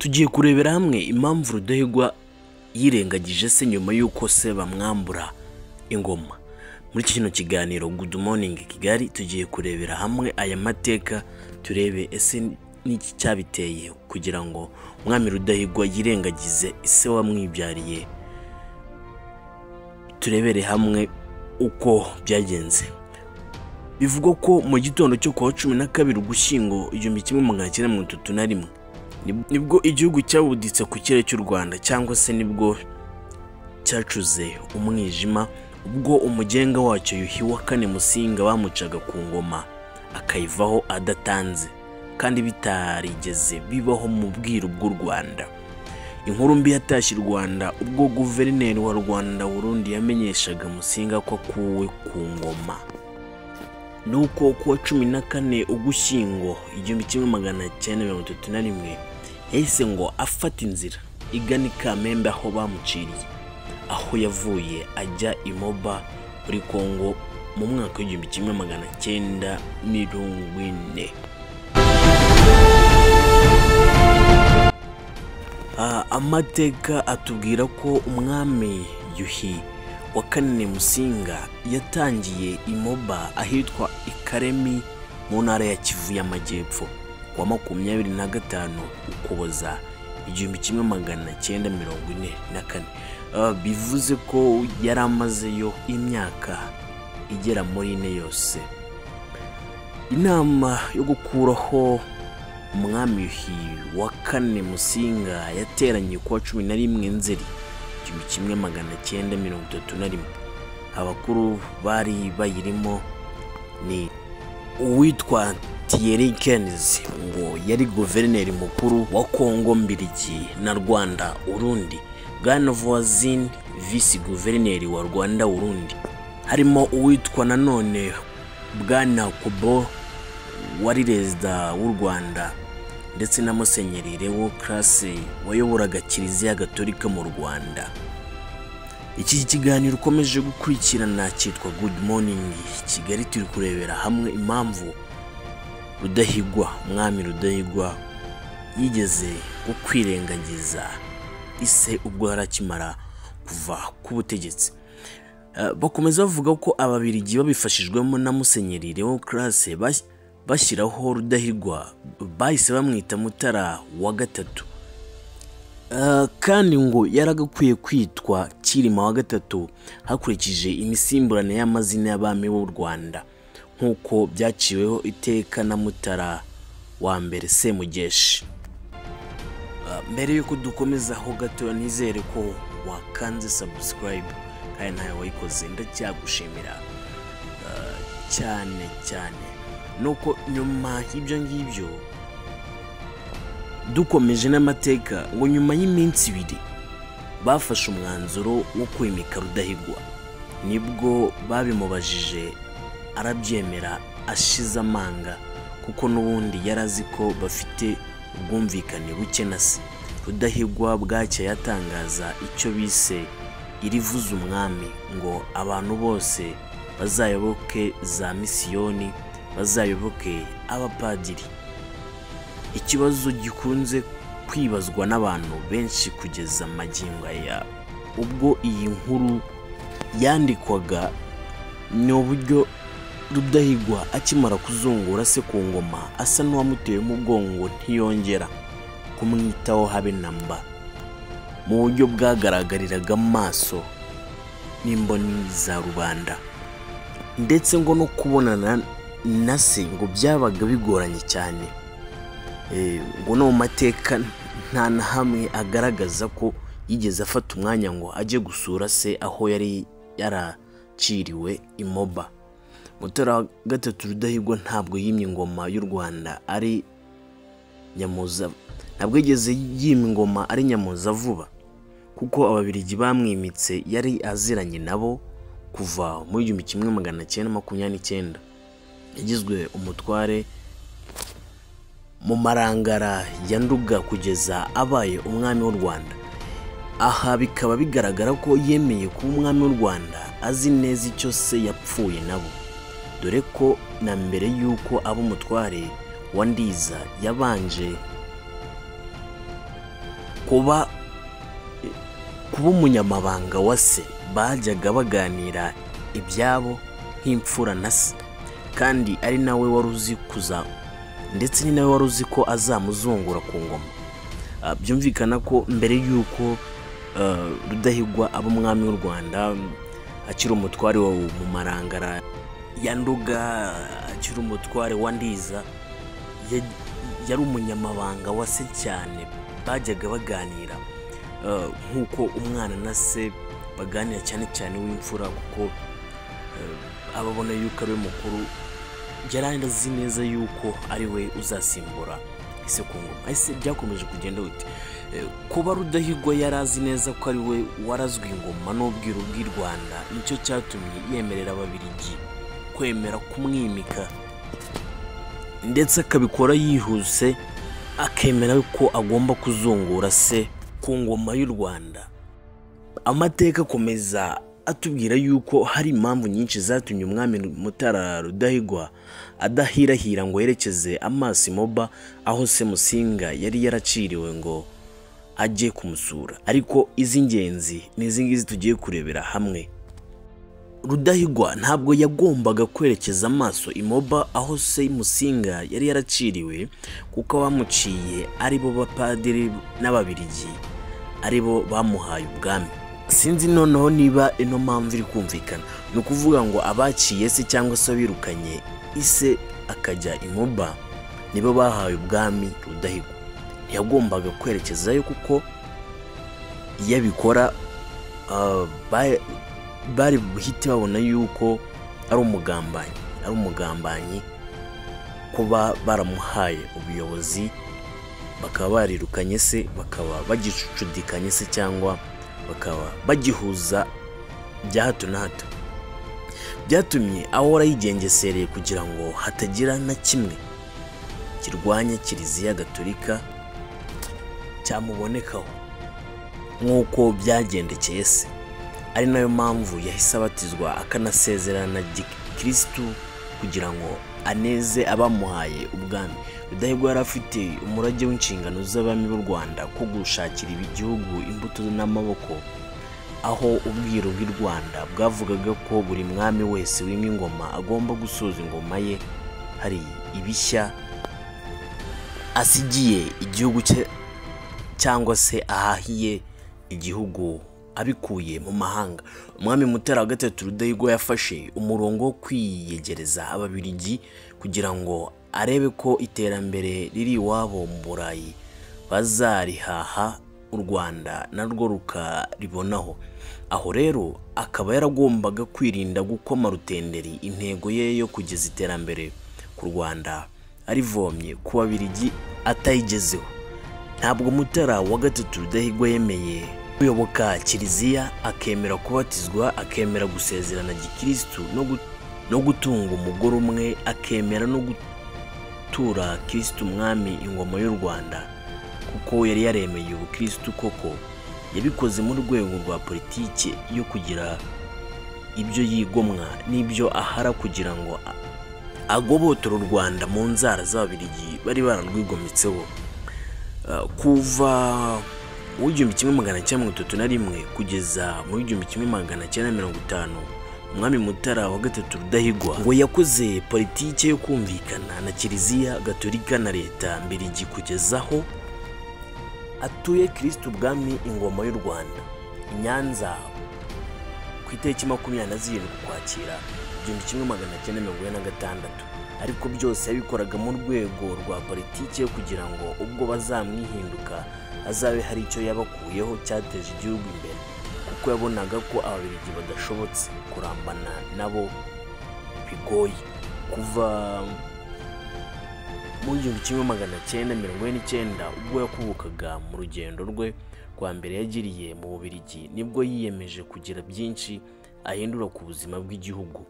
Tugiye kurebera hamwe impamvu Rudahigwa yirengagije se nyuma y'uko se bamwambura ingoma. Muri kino kiganiro Good Morning Kigali tugiye kurebera hamwe aya mateka, turebe ese n'iki cyabiteye kugira ngo umwami Rudahigwa yirengagize ise wamwibyariye. Turebere hamwe uko byagenze. Bivugwa ko mu gitondo cyo kuwa 12 Ugushyingo 1931 nibwo igihugu cyabuditse ku kirere cy'u Rwanda, cyangwa se nibwo cyacuze umwijima ubwo umugenga wacyo Yuhi wa kane Musinga bamucaga ku ngoma akayivaho adatanze, kandi bitarigeze bibaho mu bwiru bw'u Rwanda. Inkuru mbi yatashye u Rwanda ubwo guverineri wa Rwanda Burundi yamenyeshaga Musinga ko akuwe ku ngoma. Nuko kuwa 14 Ugushyingo 1931 yahise ngo afata inzira igana i Kamembe aho bamuciriye, aho yavuye ajya i Moba muri Kongo mu mwaka w'1940. Amateka atubwira ko umwami Yuhi wa kane Musinga yatangiye i Moba ahitwa Ikaremi mu ntara ya Kivu y'Amajyepfo kuwa 25 Ukuboza 1944. Bivuze ko yari amazeyo imyaka igera muri 4 yose. Inama yo gukuraho umwami Yuhi wa kane Musinga yateranye kuwa 11 Nzeri 1931. Abakuru bari bayirimo ni uwitwa Thierry Kenz, ngo yari guverineri mukuru wa Kongo Mbirigi na Rwanda Urundi, Bwana Voisin vice guverineri wa Rwanda Urundi. Harimo uwitwa nanone Bwana Kubo wari perezida w'u Rwanda, ndetse na Musenyeri Leo Classe wayoboraga Kiliziya Gatolika mu Rwanda. Iki kiganiro ukomeje gukurikirana cyitwa Good Morning Kigali, turi kurebera hamwe impamvu Rudahigwa, umwami Rudahigwa yigeze kwirengagiza ise ubwo yarakimara kuva ku butegetsi. Bakomeza bavuga ko Ababirigi babifashijwemo na Musenyeri Leo Classe bashyiraho Rudahigwa, bahise bamwita Mutara wa gatatu, kandi ngo yaragakwiye kwitwa Cyilima wa gatatu hakurikije imisimburane y'amazina y'abami b'u Rwanda nk'uko byaciweho iteka na Mutara wa mbere Semugeshi. Mbere yuko dukomeza ho gato, nizere ko wakanze subscribe kandi nawe wayikoze, ndacyagushimira cyane cyane. Nuko nyuma y'ibyo ngibyo dukomeje n'amateka, ngo nyuma y'iminsi 2 bafashe umwanzuro wo kwimika Rudahigwa. Nibwo babimubajije arabyemera ashize amanga, kuko n'ubundi yarazi ko bafite ubwumvikane buke na se. Rudahigwa bwacya yatangaza icyo bise irivuza umwami, ngo abantu bose bazayoboke za misiyoni, bazayoboke abapadiri. Ikibazo gikunze kwibazwa n'abantu benshi kugeza magingo aya ubwo iyi nkuru yandikwaga ni uburyo Rudahigwa akimara kuzungura se ku ngoma asa n'uwamuteye mu bwongo, ntiyongera kumwitaho habe namba, mu buryo bwagaragariraga amaso n'imboni za rubanda. Ndetse ngo no kubonana na se ngo byabaga bigoranye cyane. Ngo no mu mateka nta na hamwe agaragaza ko yigeze afata umwanya ngo ajye gusura se aho yari yaraciriwe i Moba. Mutara gatatu Rudahigwa ntabwo yimye ingoma y'u Rwanda ari Nyamuza, ntabwo yigeze yima ingoma ari Nyamuza vuba, kuko Ababirigi bamwimitse yari aziranye nabo kuva muri 1929. Yagizwe umutware mu Marangara ya Nduga kugeza abaye umwami w'u Rwanda. Aha bikaba bigaragara ko yemeye kuba umwami w'u Rwanda azi neza icyo se yapfuye nabo, dore ko na mbere y'uko aba umutware wa Ndiza yabanje Kuba umunyamabanga wa se, bajyaga baganira ibyabo nk'imfura na se, kandi ari nawe wari uzi kuza, ndetse ni nawe wari uzi ko azamuzungura ku ngoma. Byumvikana ko mbere y'uko Rudahigwa aba umwami w'u Rwanda, akiri umutware wa mu Marangara ya Nduga, akiri umutware wa Ndiza, yari umunyamabanga wa se cyane. Bajyaga baganira nk'uko umwana na se baganira, cyane cyane w'imfura, kuko ababona yuko ari we mukuru. Yari azi neza yuko ari we uzasimbura ese ku ngoma. Ese byakomeje kugenda bite? Kuba Rudahigwa yari azi neza ko ari we warazwe ingoma n'ubwiru bw'i Rwanda, nicyo cyatumye yemerera Ababiligi kwemera kumwimika, ndetse akabikora yihuse, akemera ko agomba kuzungura se ku ngoma y'u Rwanda. Amateka akomeza atubwira yuko hari impamvu nyinshi zatumye umwami Mutara Rudahigwa adahirahira ngo yerekeze amaso i Moba, aho se Musinga yari yaraciriwe, ngo ajye kumusura. Ariko iz'ingenzi ni izi ngizi tugiye kurebera hamwe. Rudahigwa ntabwo yagombaga kwerekeza amaso i Moba aho se Musinga yari yaraciriwe, kuko abamuciye ari bo bapadiri n'Ababiligi, ari bo bamuhaye ubwami. Sinzi noneho niba ino mpamvu iri kumvikana. Ni ukuvuga ngo abaciye se cyangwa se abirukanye ise akajya i Moba nibo bahaye ubwami Rudahigwa. Ntiyagombaga kwerekezayo, kuko iyo abikora bari buhite babona yuko ari umugambanyi, kuba baramuhaye ubuyobozi, bakaba barirukanye se, bakaba bagicudikanye se, cyangwa bakaba bagihuza bya hato na hato. Byatumye ahora yigengesereye kugira ngo hatagira na kimwe kirwanya Kiliziya Gatolika cyamubonekaho nk'uko byagendekeye se. Ari nayo mpamvu yahise abatizwa akanasezerana na gikirisitu kugira ngo aneze abamuhaye ubwami. Rudahigwa yari afite umurage w'inshingano z'abami b'u Rwanda ko gushakira igihugu imbuto n'amaboko, aho ubwiru bw'i Rwanda bwavugaga ko buri mwami wese wimye ingoma agomba gusoza ingoma ye hari ibishya asigiye igihugu cye, cyangwa se ahahiye igihugu abikuye mu mahanga. Umwami Mutara wa gatatu Rudahigwa yafashe umurongo wo kwiyegereza Ababiligi kugira ngo arebe ko iterambere riri iwabo mu Burayi bazarihaha u Rwanda narwo rukaribonaho. Aho rero akaba yaragombaga kwirinda gukoma rutenderi intego ye yo kugeza iterambere ku Rwanda arivomye ku Babiligi atayigezeho. Ntabwo Mutara wa gatatu Rudahigwa yemeye kuyoboka Kiliziya, akemera kubatizwa, akemera gusezerana gikirisitu no gutunga umugore umwe, akemera no gutura Kristo umwami ingoma y'u Rwanda, kuko yari yaremeye ubukirisitu koko. Yabikoze mu rwego rwa politiki yo kugira ibyo yigomwa n'ibyo ahara kugira ngo agobotore u Rwanda mu nzara z'Ababiligi bari bararwigometseho. Kuva mu 1931 kugeza mu 1950, umwami Mutara wa gatatu Rudahigwa ngo yakoze politiki yo kumvikana na Kiliziya Gatolika na leta Mbirigi kugeza aho atuye Kristo ubwami ingoma y'u Rwanda i Nyanza ku itariki 27 Ukwakira 1946. Ariko byose yabikoraga mu rwego rwa politiki yo kugira ngo ubwo bazamwihinduka azabe hari icyo yabakuyeho cyateje igihugu imbere, kuko yabonaga ko Ababiligi badashobotse kurambana nabo bigoye. Kuva mu 1949 ubwo yakubukaga mu rugendo rwe rwa mbere yagiriye mu Bubiligi, nibwo yiyemeje kugira byinshi ahindura ku buzima bw'igihugu,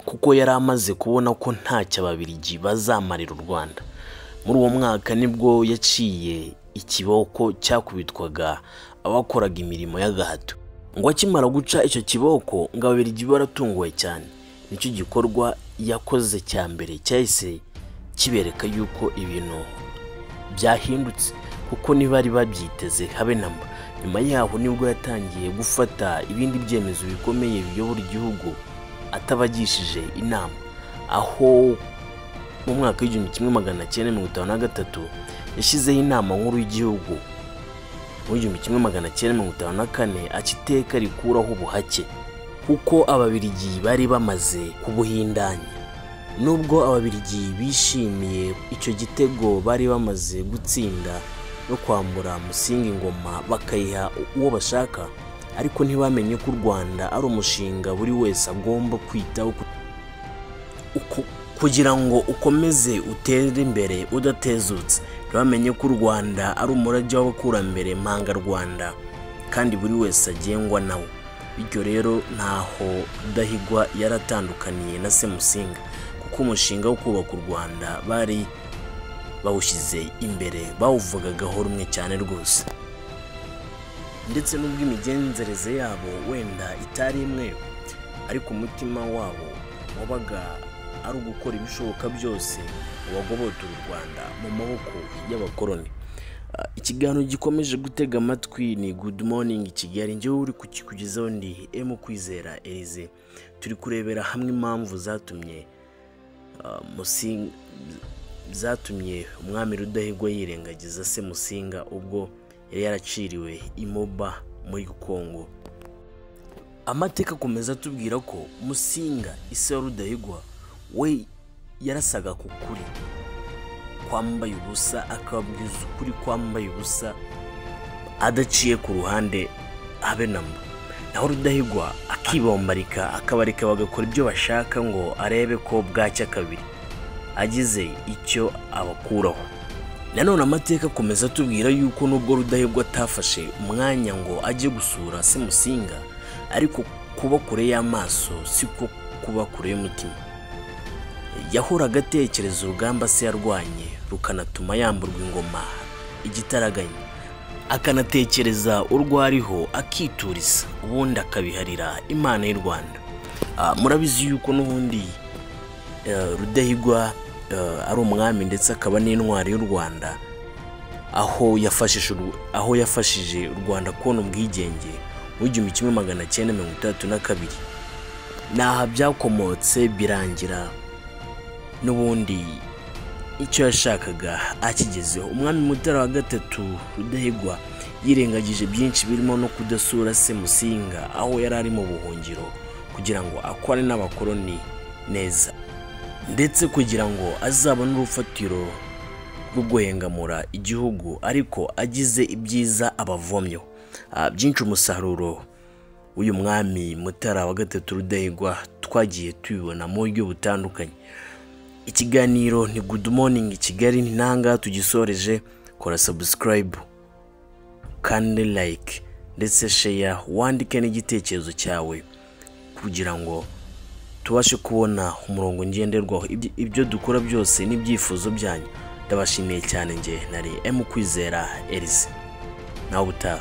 kuko yari amaze kubona ko ntacyo Ababiligi bazamarira u Rwanda. Muri uwo mwaka nibwo yaciye ikiboko cyakubitwaga abakoraga imirimo y'agahato. Ngo akimara guca icyo kiboko, ngo Ababiligi baratunguwe cyane. Nicyo gikorwa yakoze cya mbere cyahise kibereka yuko ibintu byahindutse, kuko ntibari babyiteze habe namba. Nyuma yaho nibwo yatangiye gufata ibindi byemezo bikomeye biyobora igihugu atabagishije inama, aho mu mwaka w'1953 yashyizeho inama nkuru y'igihugu. Mu 1954 aca iteka rikuraho ubuhake, kuko Ababiligi bari bamaze kubuhindanya. Nubwo Ababiligi bishimiye icyo gitego bari bamaze gutsinda no kwambura Musinga ingoma bakayiha uwo bashaka, ariko ntibamenye ko u Rwanda ari umushinga buri wese agomba kwitaho kugira ngo ukomeze utere imbere udatezutse. Ntibamenye ko u Rwanda ari umurage w'abakurambere mpanga Rwanda kandi buri wese agengwa nawo. Bityo rero ntaho Rudahigwa yaratandukaniye na se Musinga, kuko umushinga wo kubaka u Rwanda bari bawushyize imbere, bawuvugagaho rumwe cyane rwose. Ndetse n'ubwo imigenzereze yabo wenda itari imwe, ariko umutima wabo wabaga ari ugukora ibishoboka byose wagobotora u Rwanda mu maboko y'abakoloni. Ikiganiro gikomeje gutega amatwi ni Good Morning Kigali, njyewe uri kukikugezaho ndi M Kwizera Elise. Turi kurebera hamwe impamvu zatumye umwami Rudahigwa yirengagiza se Musinga ubwo yari yaraciriwe imoba muri Kongo. Amateka akomeza atubwira ko Musinga ise wa Rudahigwa we yarasaga ku kuri kwambaye ubusa, akababwiza ukuri kwambaye ubusa adaciye ku ruhande habe namba. Naho Rudahigwa akibombarika akabareka bagakora ibyo bashaka ngo arebe ko bwacya kabiri agize icyo abakuraho. Nanone amateka akomeza atubwira yuko nubwo Rudahigwa atafashe umwanya ngo ajye gusura se Musinga, ariko kuba kure y'amaso siko kuba kure y'umutima. Yahoraga atekereza urugamba se yarwanye rukanatuma yamburwa ingoma igitaraganya, akanatekereza urwo ariho akituriza, ubundi akabiharira Imana y'u Rwanda. Murabizi yuko n'ubundi Rudahigwa ari umwami ndetse akaba n'intwari y'u Rwanda, aho yafashije u Rwanda kubona ubwigenge mu 1962. Naha byakomotse birangira n'ubundi icyo yashakaga akigezeho. Umwami Mutara wa gatatu Rudahigwa yirengagije byinshi birimo no kudasura se Musinga aho yari ari mu buhungiro kugira ngo akwane n'abakoloni neza, ndetse kugira ngo azabone urufatiro rwo guhengamura igihugu, ariko agize ibyiza abavomyeho byinshi. Umusaruro w'uyu mwami Mutara wa gatatu Rudahigwa twagiye tubibona mu buryo butandukanye. Ikiganiro ni Good Morning Kigali, ni nanga tugisoreje. Kora subscribe kandi like ndetse share, wandike n'igitekerezo cyawe kugira ngo tubashe kubona umurongo ngenderwaho. Ibyo dukora byose n'ibyifuzo byanyu. Ndabashimiye cyane, nge nari M Kwizera Elise, nawe utaha.